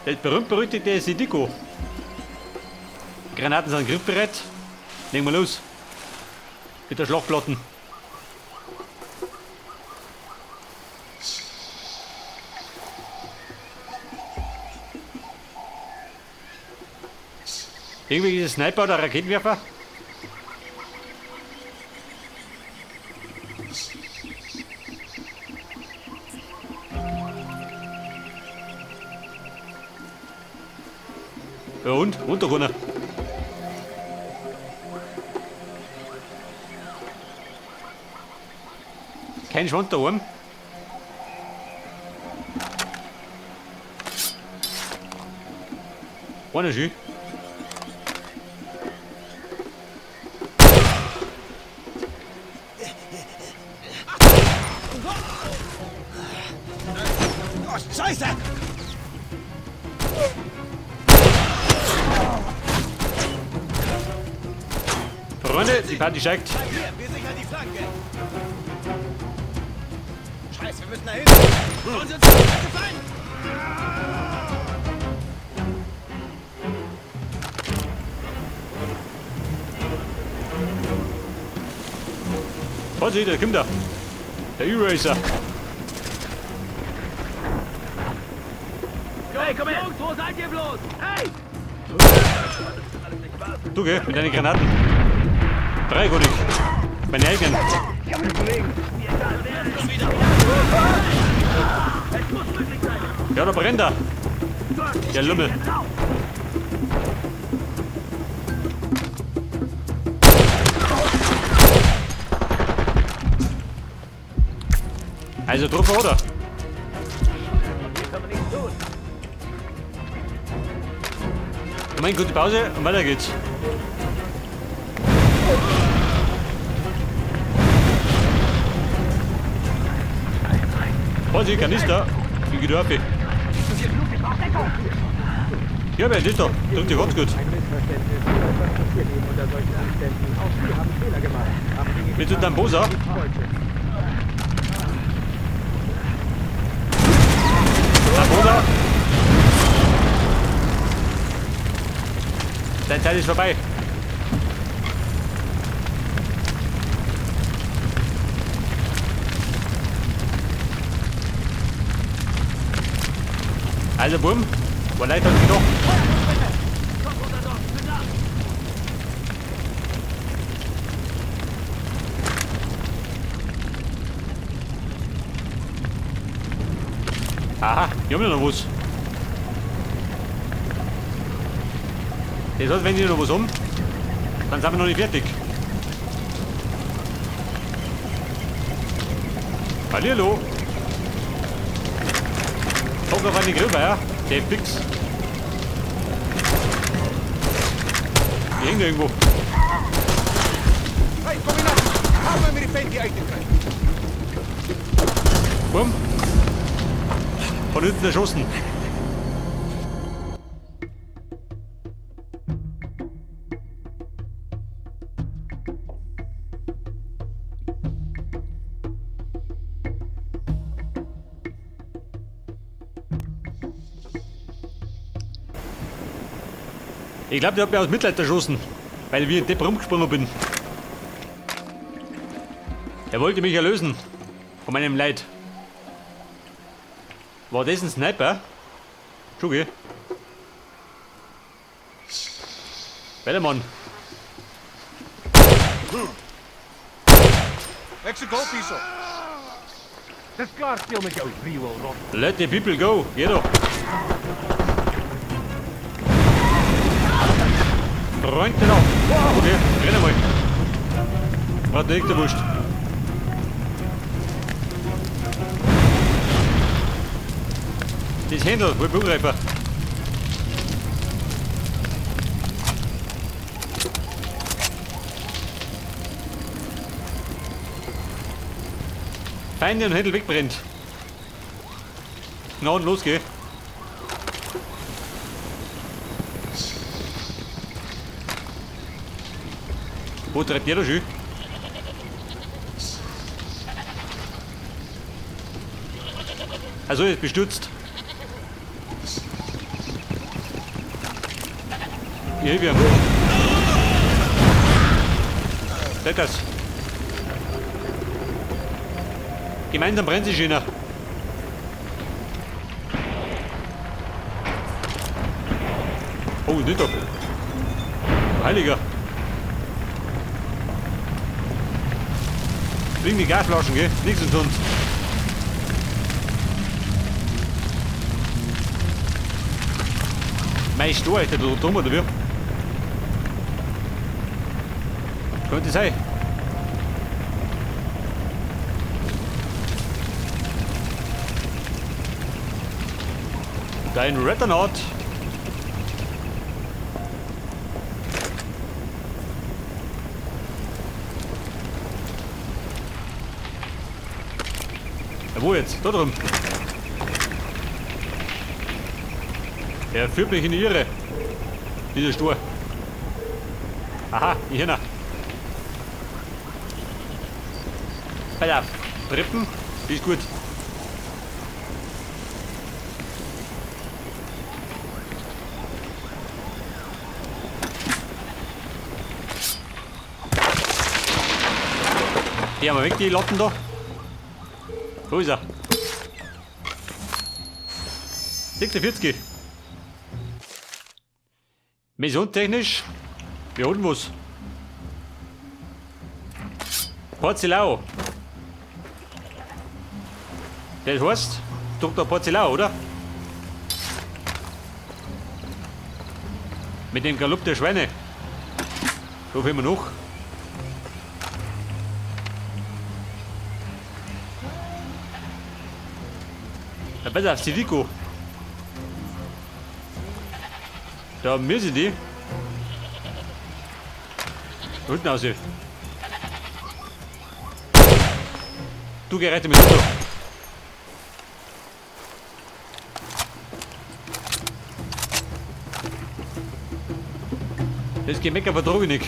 Der berühmt-berüchtigte Sidiko. Granaten sind griffbereit. Legen wir los. Mit der Schlagplatten. Irgendwelche Sniper oder Raketenwerfer? Ja und? Runter, runter. Kein Schwand da oben. Einer schön. Oh, Scheiße! Freunde, die Party steigt. Bleib hier, wir sichern die Flanke. Scheiße, wir müssen da hin. Sollen sie uns gefallen? Vorsicht, da kommt er. Der E-Racer. Hey, komm her! Jungs, wo seid ihr bloß? Hey! Du geh, mit deinen Granaten. Drei hol ich. Meine eigenen. Ja, da brennt er. Der Lümmel. Also Truppe, oder? Moment, gute Pause und weiter geht's. Vorsicht, Kanister. Wie geht ab? Ja, wer ist da? Drückt die ganz gut. Ein Missverständnis. So etwas passiert eben unter solchen Umständen. Auch Sie haben Fehler gemacht. Abhängig Mit dem Bosa? Bosa! Deine Zeit ist vorbei. Also Bumm, war leichter als gedacht. Aha, hier haben wir noch was. Das heißt, wenn die noch was haben, dann sind wir noch nicht fertig. Hallihallo. Hock auf eine Grillfeier, ja? Der Fix. Die hängt irgendwo. Hey, kom hier na. Help my met die vent hier uit te kry. Bumm. Von hinten erschossen. Ich glaube, der hat mich aus Mitleid erschossen, weil ich wie ein Depp rumgesprungen bin. Er wollte mich erlösen von meinem Leid. War das ein Sniper? Schugi. Wellermann. Ek soek hulp hierso. Dis klaar speel met jou viool rond. Let the people go. Geh doch. Freund den auf. Okay, renn einmal. Warte, nächste Wurst. Das Händel, wo ich angreifen. Feinde und Händel wegbrennt. Na und los geht. Wo treibt der da schon? Also, ist bestürzt. Ich helfe ihm. Seht das. Gemeinsam brennt sie schöner. Oh, nicht doch. Heiliger. Fliegen die Gasflaschen, gell? Nichts umsonst. Mei, Stor, ist der da drüben, oder wie? Könnte sein. Dein Retternaut. Ja, wo jetzt? Da drüben. Er führt mich in die Irre. Dieser Stur. Aha, ich hin. Pass auf. Treppen, ist gut. Die haben wir weg, die Latten da. Wo ist er? 46. Missiontechnisch, wir holen was. Porzellau. Das heißt Dr. Porzellau, oder? Mit dem Galopp der Schweine. Da finden wir noch. Ja, besser auf Sidico. Da müssen die. Da unten aus. Du geh rein mit Auto. Das Gemecker vertrage ich nicht.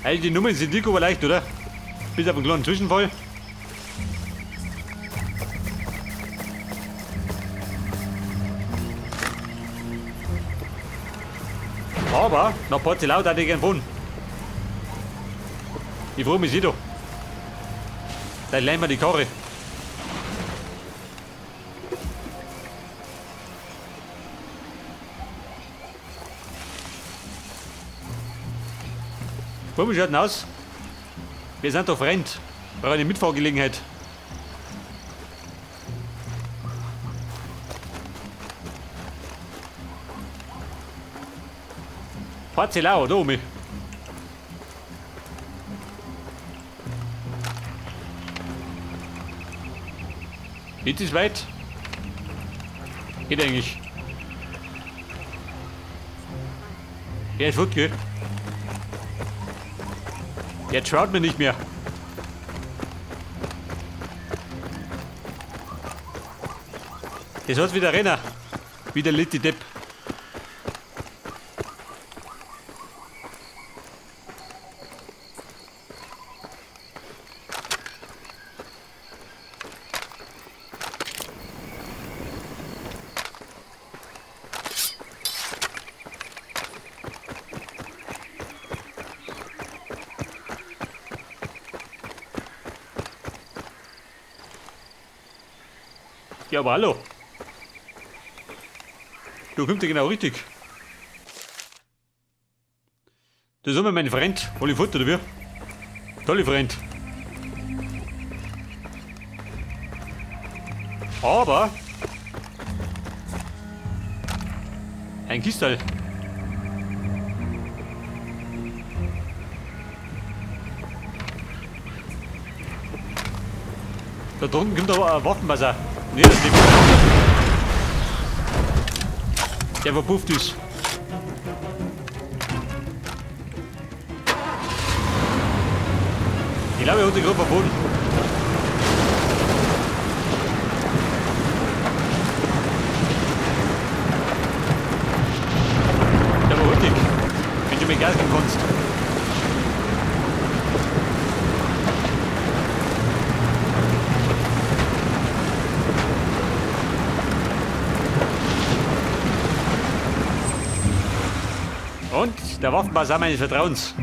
Also die Nummern sind dick, aber leicht, oder? Bis auf einen kleinen Zwischenfall. Aber nach Porzellau da ich gern wohnen. Ich freue mich doch. Dann leihen wir die Karre. Wie schaut denn aus? Wir sind doch Freund. Brauche eine Mitfahrgelegenheit. Porzellau, da oben. Geht es weit? Geht eigentlich. Der ist fort, gell? Der traut mir nicht mehr. Das hat wieder Renner. Wieder Litti Depp. Ja, aber hallo. Du kommst ja genau richtig. Das ist immer mein Freund. Olli Futter, oder wie? Tolle Freund. Aber ein Kistal. Da drunten kommt aber ein Waffenwasser. Nee, das nicht. Der verpufft ist. Ich glaube, er hat sich gerade verboten. Der war hurtig. Wenn du mir Gas geben kannst. Und der Waffenbasar meines Vertrauens.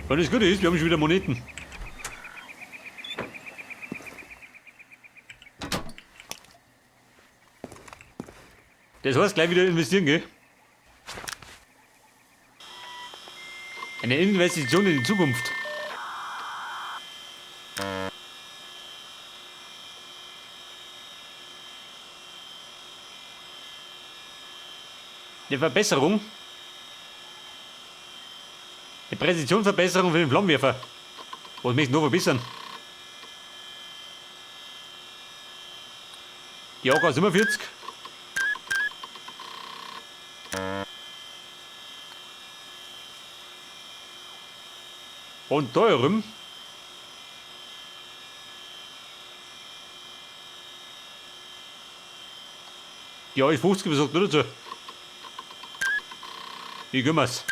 Und das Gute ist, wir haben schon wieder Moneten. Das heißt, gleich wieder investieren, gell? Eine Investition in die Zukunft. Eine Verbesserung. Eine Präzisionsverbesserung für den Flammenwerfer. Was möchte ich noch verbessern? Die AK 47. Und teuerem. Die AE50 besorgt nur dazu. Wie gömmer's?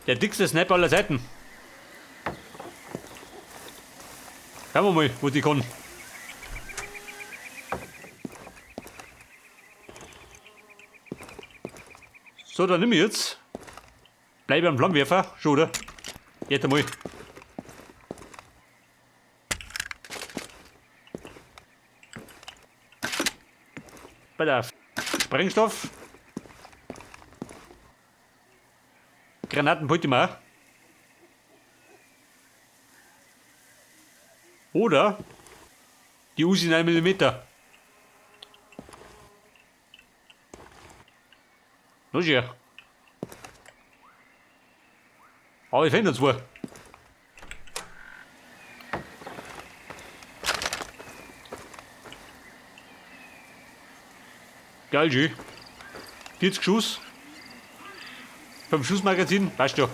Der dickste Sniper aller Zeiten. Schauen wir mal, wo die kann. So, dann nimm ich jetzt. Bleib am Flammenwerfer, schon, oder? Jetzt einmal. Pass auf. Sprengstoff. Granaten wollte ich mal. Oder die Uzi 9 Millimeter. Los hier. Aber ich finde zwei. Geil, schön. 40 Schuss. 5 Schussmagazin, passt ja.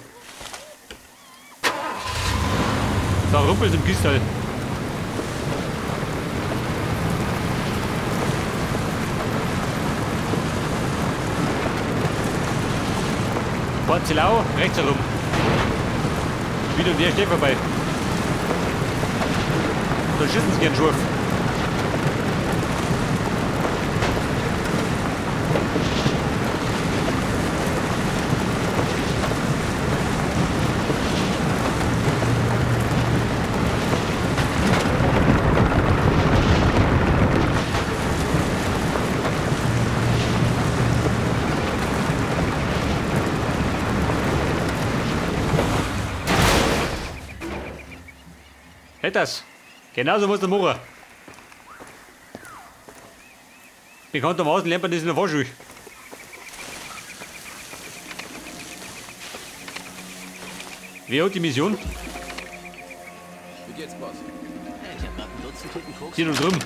Da rumpelt im Kistel. Porzellau, rechts herum. Wieder und der steht vorbei. Da schießen sie gern scharf. Das. Genauso muss der machen. Bekanntermaßen lernt man das in der Fahrschule. Wer hat die Mission? Wie geht's, Boss? Ich hab grad ein Dutzend Tüten Koks. Hier drüben.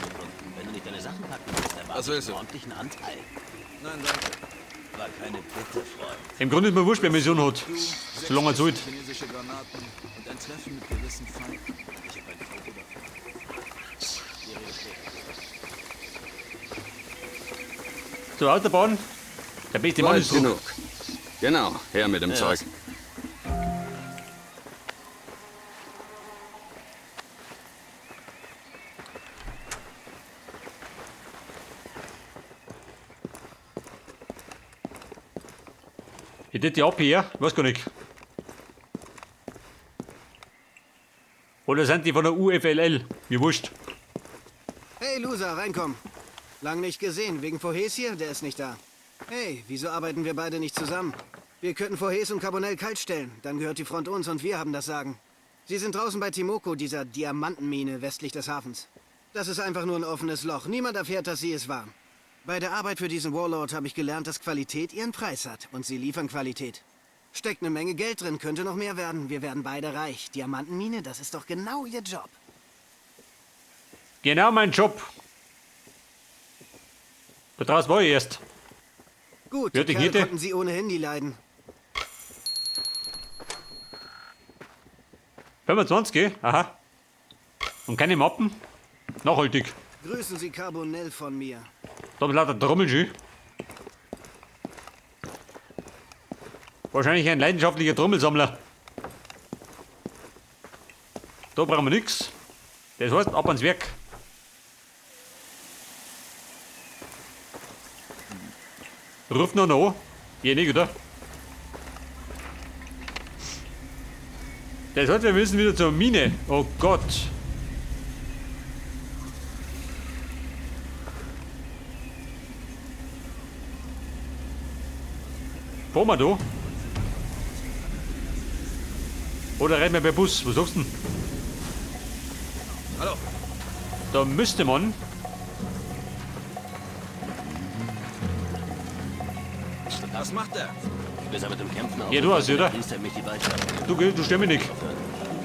Wenn du nicht deine Sachen packen willst, erwarte Was willst ich du? einen ordentlichen Anteil. Nein, danke. War keine Bitte, Freund. Im Grunde ist mir wurscht, wer Mission hat. Solange er zahlt. Chinesische Granaten und ein Treffen mit gewissen Feinden. Ich hab ein Foto davon. Wir reden später. Zur Autobahn. Der beste Mann Weit ist zurück. genug. Genau, her mit dem Ja, Zeug. Ich hätte die APR, weiß gar nicht. Oder sind die von der UFLL? Mir wurscht. Hey, Loser, reinkommen. Lang nicht gesehen, wegen Vorhes hier? Der ist nicht da. Hey, wieso arbeiten wir beide nicht zusammen? Wir könnten Vorhes und Carbonell kaltstellen. Dann gehört die Front uns und wir haben das Sagen. Sie sind draußen bei Timoko, dieser Diamantenmine westlich des Hafens. Das ist einfach nur ein offenes Loch. Niemand erfährt, dass sie es waren. Bei der Arbeit für diesen Warlord habe ich gelernt, dass Qualität ihren Preis hat. Und sie liefern Qualität. Steckt eine Menge Geld drin, könnte noch mehr werden. Wir werden beide reich. Diamantenmine, das ist doch genau ihr Job. Genau mein Job. Da draußen war ich erst. Gut, Ja, die die Kerle Gitte. konnten sie ohnehin nie leiden. 25, gell? Aha. Und keine Mappen? Nachhaltig. Grüßen Sie Carbonell von mir. Da hab ich lauter Trommeln schön. Wahrscheinlich ein leidenschaftlicher Trommelsammler. Da brauchen wir nix. Das heißt, ab ans Werk. Ruf noch an. Ja, nicht, oder? Das heißt, wir müssen wieder zur Mine. Oh Gott. Fahren wir da? Oder rennen wir per Bus? Was sagst du denn? Hallo. Da müsste man. Was macht er? Bis er mit dem Kämpfen Ja, du hast, oder? Priester mich die Beitschaft. Du, du stör mich nicht.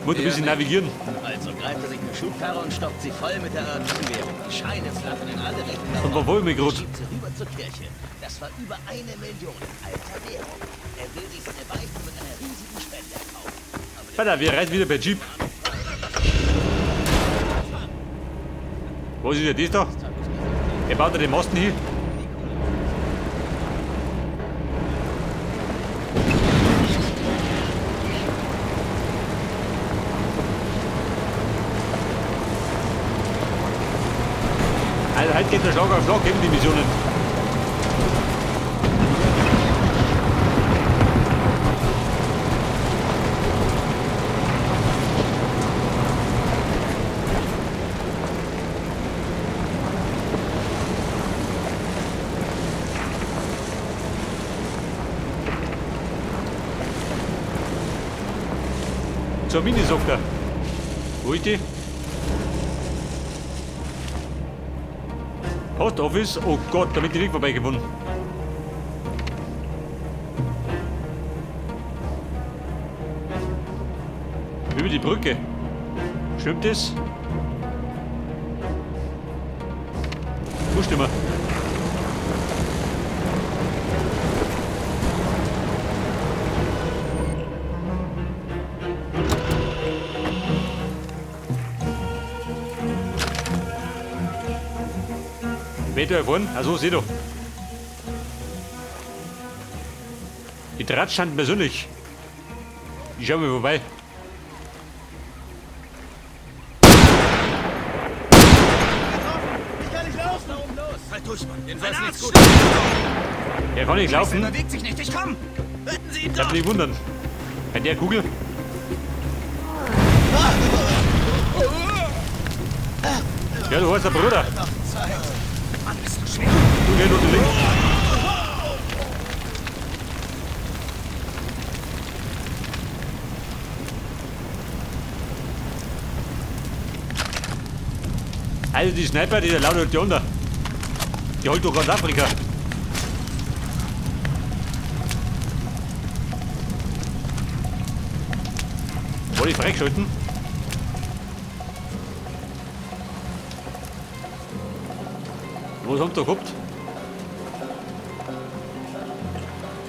Muss ein bisschen navigieren. Also greift er sich eine Schubkarre und stopft sie voll mit der örtlichen Währung. Die Scheine flattern in alle Richtungen. Und wo wollen wir grad? Schiebt sie rüber zur Kirche. Das war über 1 Million in alter Währung. Er will sich seine Beichte mit einer riesigen Spende erkaufen. Alter, wir reisen wieder per Jeep. Was ist denn das da? Er baut da den Masten hin. Also heute geht der Schlag auf Schlag gegen die Missionen. Zur Mine, sagt er. Wo ist die? Post Office? Oh Gott, da bin ich nicht vorbeigefunden. Über die Brücke. Stimmt das? Muss stimmen. Wer da erfahren? Also, seh doch. Die Drahtschanden persönlich. Ich schau mal vorbei. Ich kann nicht laufen. Halt durch, Mann. Jedenfalls nichts gut. Der kann nicht laufen. Bewegt sich nicht. Ich komm. Retten Sie ihn Darf doch. nicht wundern. Bei der Kugel. Ja, du hast der Bruder. Mann, bist du schwer. Du geh nur den Link. Also die Sniper, die lauter die unter. Die holt doch ganz Afrika. Wollte ich freigeschalten? Was haben sie da gehabt?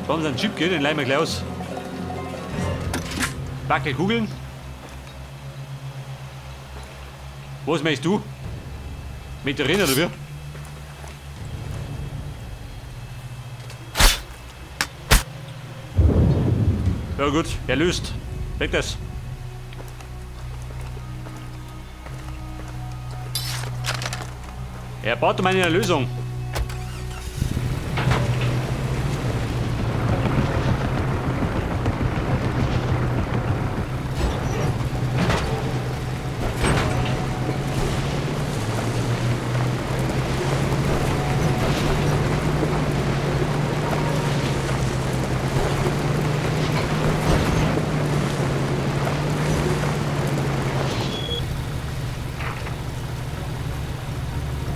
Da haben sie einen Jeep, gell? Den leihen wir gleich aus. Backe Kugeln. Was meinst du? Mit der Renner, oder wie? Ja gut, er löst. Weg das. Er baut um eine Lösung.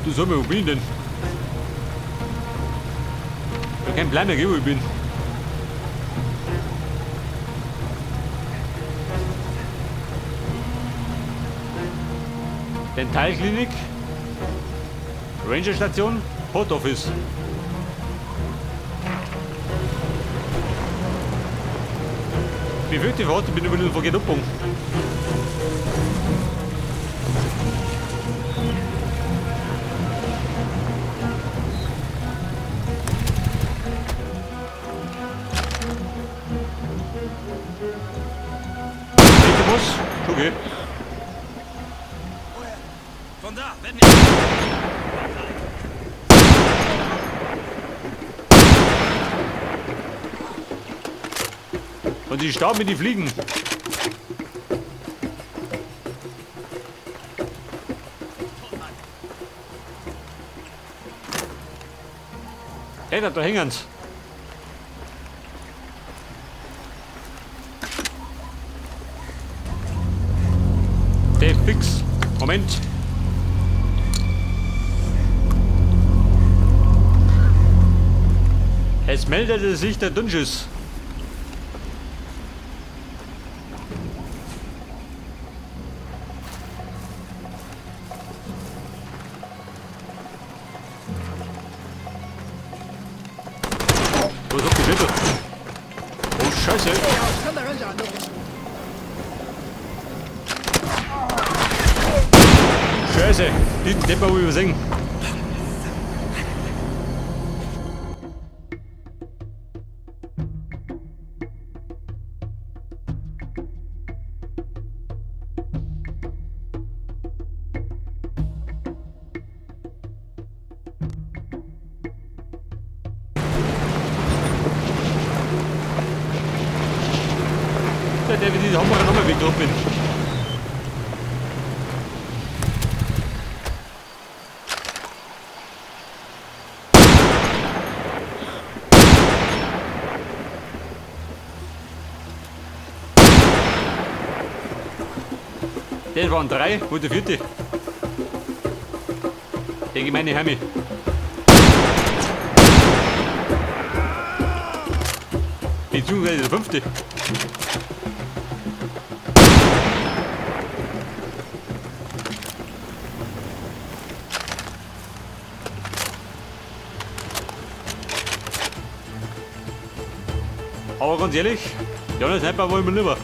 Du sag mal, wo bin ich denn? Ich hab keinen Plan mehr, wo ich bin. Dentalklinik, Rangerstation, Post Office. Wie viel die Fahrt, bin ich über den verkehrt abgebogen. Okay. Und die Staub mit die Fliegen. Hey, da hängen's. Der fix. Moment. Es meldete sich der Dünnschiss. Wo ist auf die Schüttel? Oh Scheiße. Scheiße, diesen Depper will ich übersehen. Der wie diese Hamburger nochmal weg drauf bin. Das waren drei, wo der vierte? Der gemeine Heimi. Beziehungsweise der fünfte. Aber ganz ehrlich, ja, das Sniper wollen wir lieber.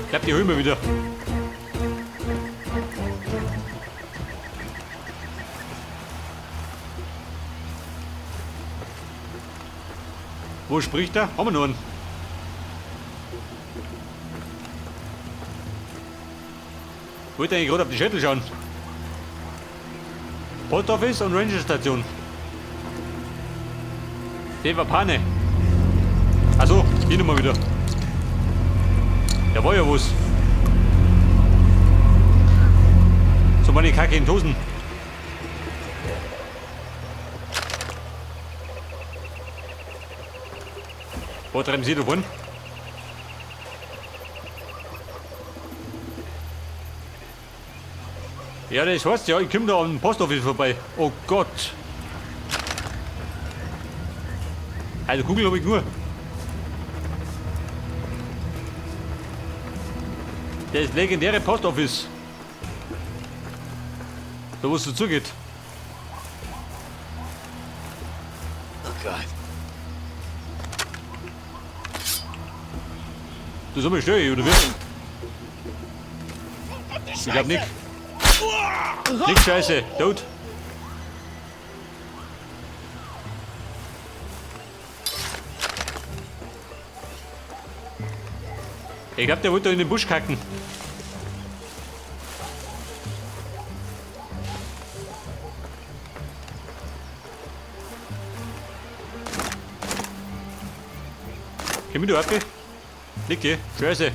Ich glaube, die holen wir wieder. Wo spricht er? Haben wir noch einen. Wollte eigentlich gerade auf die Schädel schauen. Post Office und Ranger Station. Der war Pane. Achso, hier nochmal wieder. Da war ja was. So meine Kacke in Tosen. Wo treiben Sie davon? Ja, das heißt ja, ich komme da am Postoffice vorbei. Oh Gott. Also Kugel habe ich nur. Das legendäre Postoffice. Da wo es so zugeht. Oh Gott. Das ist aber schnell, oder wie? Ich glaub nicht. Nicht scheiße. Tot. Ich glaub, der wollte da in den Busch kacken. Komm mit, du Affe. Lieg dir. Scheiße.